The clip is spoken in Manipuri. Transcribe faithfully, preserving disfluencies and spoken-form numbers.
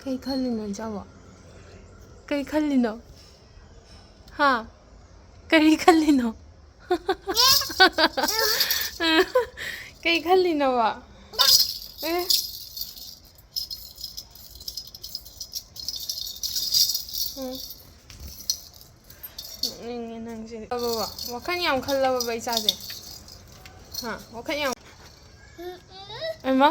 ꯀꯩ ꯈꯜꯂꯤꯅꯣ ꯏꯆꯥꯕꯣ? ꯀꯩ ꯈꯜꯂꯤꯅꯣ? ꯍꯥ? ꯀꯔꯤ ꯈꯜꯂꯤꯅꯣ? ꯀꯩ ꯈꯜꯂꯤꯅꯣꯕ? ꯑꯦ? ꯎꯝ꯫ ꯅꯣꯛꯅꯤꯡꯉꯦ ꯅꯪꯁꯤꯗꯤ꯫ ꯕꯕꯥ, ꯋꯥꯈꯜ ꯌꯥꯝ ꯈꯜꯂꯕꯕ ꯏꯆꯥꯁꯦ? ꯍꯥ? ꯋꯥꯈꯜ ꯌꯥꯝ, ꯍꯩꯃꯥ꯫